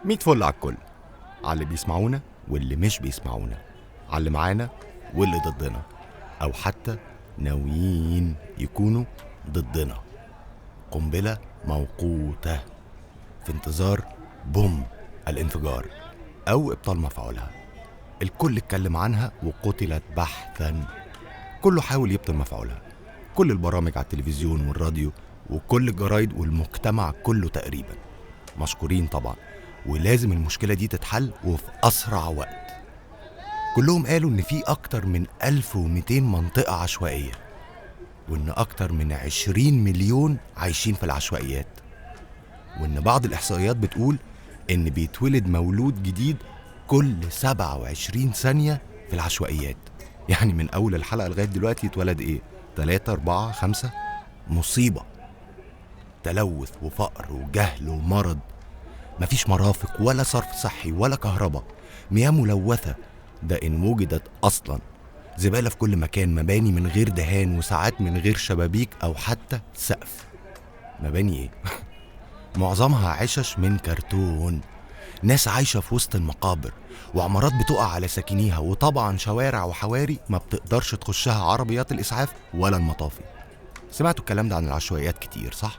100 فل على الكل، على اللي بيسمعونا واللي مش بيسمعونا، على اللي معانا واللي ضدنا، أو حتى ناويين يكونوا ضدنا. قنبلة موقوتة في انتظار بوم الانفجار أو إبطال مفعولها. الكل اتكلم عنها وقتلت بحثا، كله حاول يبطل مفعولها، كل البرامج على التلفزيون والراديو وكل الجرايد والمجتمع كله تقريبا. مشكورين طبعا، ولازم المشكلة دي تتحل وفي أسرع وقت. كلهم قالوا إن في أكتر من 1200 منطقة عشوائية، وإن أكتر من 20 مليون عايشين في العشوائيات، وإن بعض الإحصائيات بتقول إن بيتولد مولود جديد كل 27 ثانية في العشوائيات. يعني من أول الحلقة لغاية دلوقتي اتولد إيه؟ 3 4 5. مصيبة. تلوث وفقر وجهل ومرض، مفيش مرافق ولا صرف صحي ولا كهرباء، مياه ملوثة ده إن وجدت أصلا، زبالة في كل مكان، مباني من غير دهان وساعات من غير شبابيك أو حتى سقف. مباني إيه؟ معظمها عشش من كرتون، ناس عايشة في وسط المقابر، وعمارات بتقع على ساكنيها، وطبعا شوارع وحواري ما بتقدرش تخشها عربيات الإسعاف ولا المطافي. سمعتوا الكلام ده عن العشوائيات كتير صح؟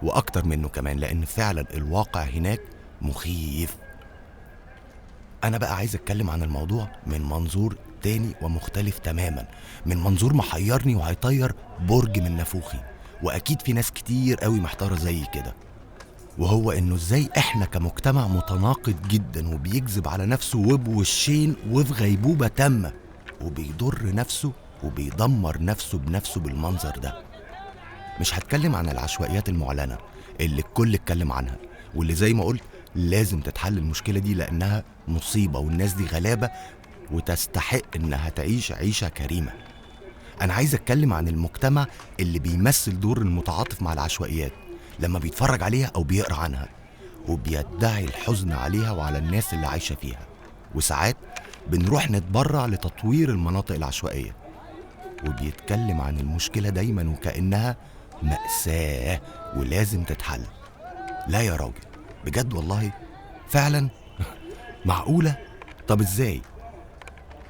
وأكتر منه كمان، لأن فعلا الواقع هناك مخيف. أنا بقى عايز أتكلم عن الموضوع من منظور تاني ومختلف تماما، من منظور محيرني وهيطير برج من نافوخي، وأكيد في ناس كتير قوي محتارة زي كده، وهو إنه إزاي إحنا كمجتمع متناقض جدا وبيكذب على نفسه وبوشين وفي غيبوبة تامة، وبيضر نفسه وبيدمر نفسه بنفسه بالمنظر ده. مش هتكلم عن العشوائيات المعلنة اللي الكل اتكلم عنها، واللي زي ما قلت لازم تتحل المشكلة دي لأنها مصيبة والناس دي غلابة وتستحق إنها تعيش عيشة كريمة. أنا عايز أتكلم عن المجتمع اللي بيمثل دور المتعاطف مع العشوائيات لما بيتفرج عليها أو بيقرأ عنها، وبيدعي الحزن عليها وعلى الناس اللي عايشة فيها. وساعات بنروح نتبرع لتطوير المناطق العشوائية، وبيتكلم عن المشكلة دايما وكأنها مأساة ولازم تتحل. لا يا راجل، بجد والله فعلا؟ معقولة؟ طب ازاي؟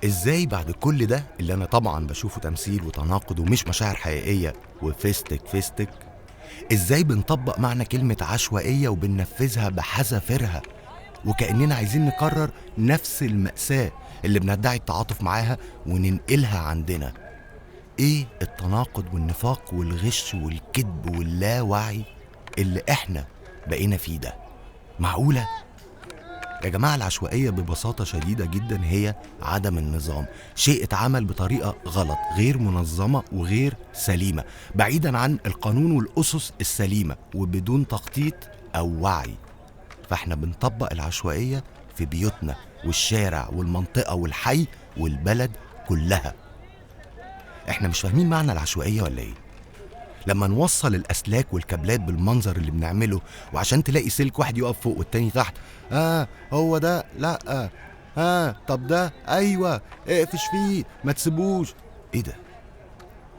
ازاي بعد كل ده اللي انا طبعا بشوفه تمثيل وتناقض ومش مشاعر حقيقية وفيستك فيستك، ازاي بنطبق معنى كلمة عشوائية وبننفذها بحذافيرها، وكأننا عايزين نكرر نفس المأساة اللي بندعي التعاطف معاها وننقلها عندنا؟ ايه التناقض والنفاق والغش والكذب واللاوعي اللي احنا بقينا فيه ده؟ معقولة؟ يا جماعة العشوائية ببساطة شديدة جدا هي عدم النظام، شيء اتعمل بطريقة غلط، غير منظمة وغير سليمة، بعيدا عن القانون والأسس السليمة وبدون تخطيط أو وعي. فاحنا بنطبق العشوائية في بيوتنا والشارع والمنطقة والحي والبلد كلها. احنا مش فاهمين معنى العشوائية ولا ايه؟ لما نوصل الأسلاك والكابلات بالمنظر اللي بنعمله، وعشان تلاقي سلك واحد يقف فوق والتاني تحت، هو ده، لا، طب ده، ايوه، اقفش فيه، ما تسيبوش. ايه ده؟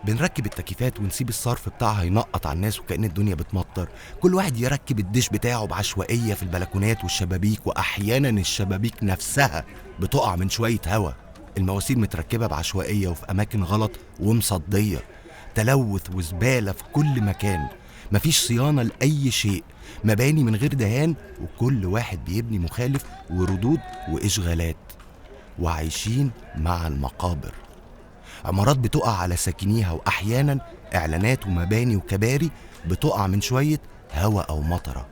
بنركب التكييفات ونسيب الصرف بتاعها ينقط على الناس وكأن الدنيا بتمطر. كل واحد يركب الدش بتاعه بعشوائية في البلكونات والشبابيك، وأحيانا الشبابيك نفسها بتقع من شوية هوا. المواسير متركبة بعشوائية وفي أماكن غلط ومصدية، تلوث وزبالة في كل مكان، مفيش صيانة لأي شيء، مباني من غير دهان، وكل واحد بيبني مخالف وردود وإشغالات، وعايشين مع المقابر. عمارات بتقع على ساكنيها، وأحيانا إعلانات ومباني وكباري بتقع من شوية هوا أو مطرة،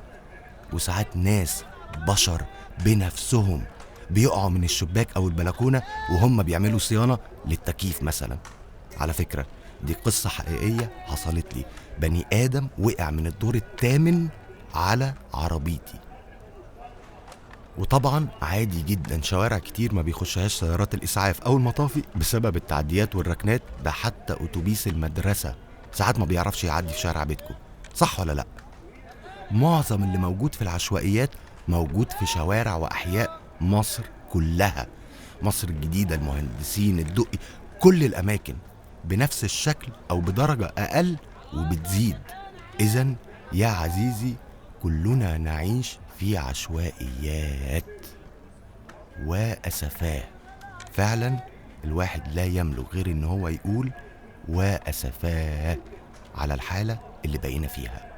وساعات ناس بشر بنفسهم بيقعوا من الشباك أو البلكونة وهم بيعملوا صيانة للتكييف مثلا. على فكرة دي قصة حقيقية حصلت لي، بني آدم وقع من الدور 8 على عربيتي. وطبعا عادي جدا شوارع كتير ما بيخشهاش سيارات الإسعاف أو المطافي بسبب التعديات والركنات، ده حتى أتوبيس المدرسة ساعات ما بيعرفش يعدي في شارع بيتكم، صح ولا لأ؟ معظم اللي موجود في العشوائيات موجود في شوارع وأحياء مصر كلها، مصر الجديدة، المهندسين، الدقي، كل الأماكن بنفس الشكل أو بدرجة أقل وبتزيد. إذن يا عزيزي كلنا نعيش في عشوائيات. وأسفاه، فعلا الواحد لا يملك غير إن هو يقول وأسفاه على الحالة اللي بقينا فيها.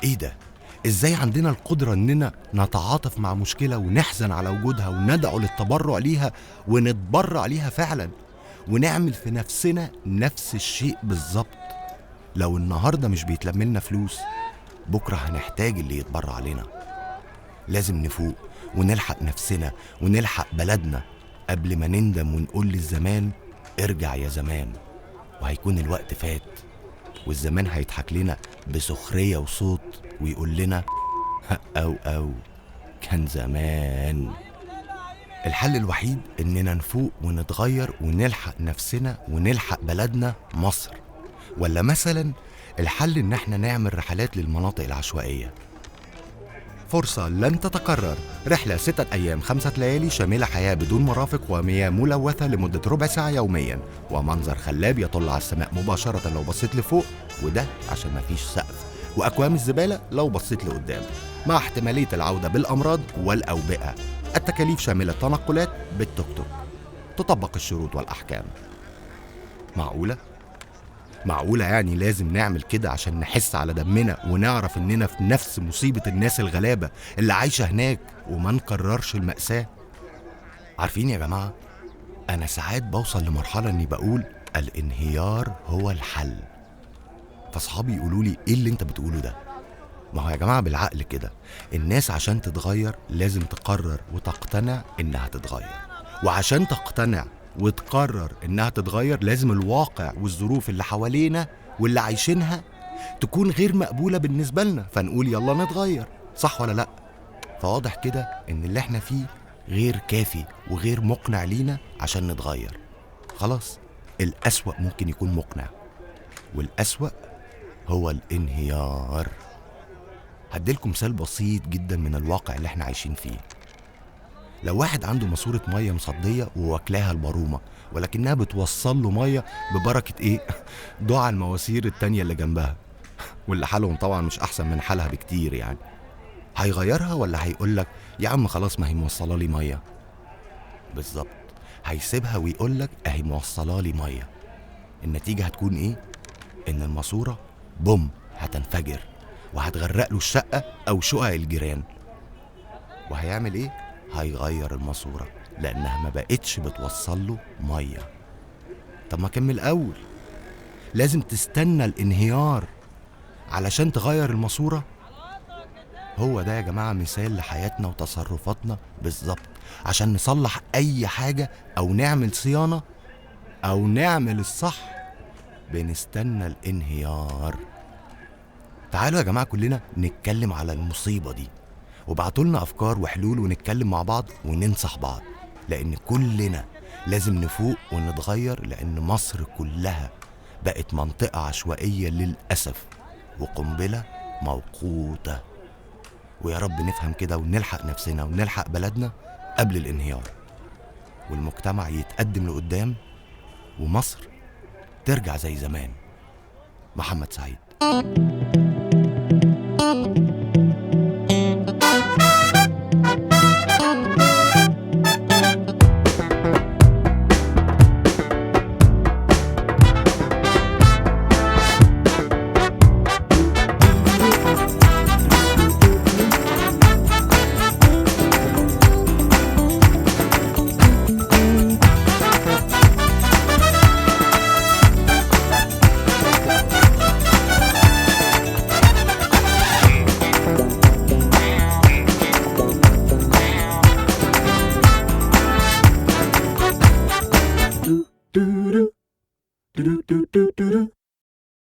إيه ده؟ إزاي عندنا القدرة إننا نتعاطف مع مشكلة ونحزن على وجودها وندعو للتبرع ليها ونتبرع ليها فعلا، ونعمل في نفسنا نفس الشيء بالظبط؟ لو النهاردة مش بيتلم لنا فلوس، بكرة هنحتاج اللي يتبرع لنا. لازم نفوق ونلحق نفسنا ونلحق بلدنا قبل ما نندم ونقول للزمان ارجع يا زمان، وهيكون الوقت فات والزمان هيضحك لنا بسخرية وصوت ويقول لنا أو أو كان زمان. الحل الوحيد إننا نفوق ونتغير ونلحق نفسنا ونلحق بلدنا مصر. ولا مثلا الحل إن احنا نعمل رحلات للمناطق العشوائية. فرصة لن تتكرر، رحلة 6 أيام 5 ليالي شاملة حياة بدون مرافق ومياه ملوثة لمدة ربع ساعة يوميا، ومنظر خلاب يطل على السماء مباشرة لو بصيت لفوق، وده عشان مفيش سقف، وأكوام الزبالة لو بصيت لقدام، مع احتمالية العودة بالأمراض والأوبئة. التكاليف شاملة تنقلات بالتوك توك. تطبق الشروط والأحكام. معقولة؟ معقولة يعني لازم نعمل كده عشان نحس على دمنا ونعرف إننا في نفس مصيبة الناس الغلابة اللي عايشة هناك وما نكررش المأساة؟ عارفين يا جماعة، أنا ساعات بوصل لمرحلة إني بقول الانهيار هو الحل. فأصحابي يقولوا لي إيه اللي أنت بتقوله ده؟ ما هو يا جماعة بالعقل كده، الناس عشان تتغير لازم تقرر وتقتنع إنها تتغير، وعشان تقتنع وتقرر إنها تتغير لازم الواقع والظروف اللي حوالينا واللي عايشينها تكون غير مقبولة بالنسبة لنا، فنقول يلا نتغير، صح ولا لأ؟ فواضح كده إن اللي احنا فيه غير كافي وغير مقنع لينا عشان نتغير. خلاص، الأسوأ ممكن يكون مقنع، والأسوأ هو الانهيار. هديلكم مثال بسيط جدا من الواقع اللي احنا عايشين فيه. لو واحد عنده ماسورة مية مصدية وواكلاها البارومة، ولكنها بتوصل له مية ببركة ايه؟ دعاء المواسير التانية اللي جنبها، واللي حالهم طبعا مش احسن من حالها بكتير يعني. هيغيرها ولا هيقولك يا عم خلاص ما هي موصلة لي مية؟ بالظبط، هيسيبها ويقولك اهي موصلة لي مية. النتيجة هتكون ايه؟ ان الماسورة بوم هتنفجر وهتغرق له الشقة او شقق الجيران. وهيعمل ايه؟ هيغير الماسورة لأنها ما بقتش بتوصل له مية. طب ما كمل الأول، لازم تستنى الانهيار علشان تغير الماسورة؟ هو ده يا جماعة مثال لحياتنا وتصرفاتنا بالظبط. عشان نصلح أي حاجة أو نعمل صيانة أو نعمل الصح بنستنى الانهيار. تعالوا يا جماعة كلنا نتكلم على المصيبة دي، وابعتوا لنا أفكار وحلول ونتكلم مع بعض وننصح بعض، لأن كلنا لازم نفوق ونتغير، لأن مصر كلها بقت منطقة عشوائية للأسف وقنبلة موقوتة. ويا رب نفهم كده ونلحق نفسنا ونلحق بلدنا قبل الانهيار، والمجتمع يتقدم لقدام ومصر ترجع زي زمان. محمد سعيد. Do do do do do do do.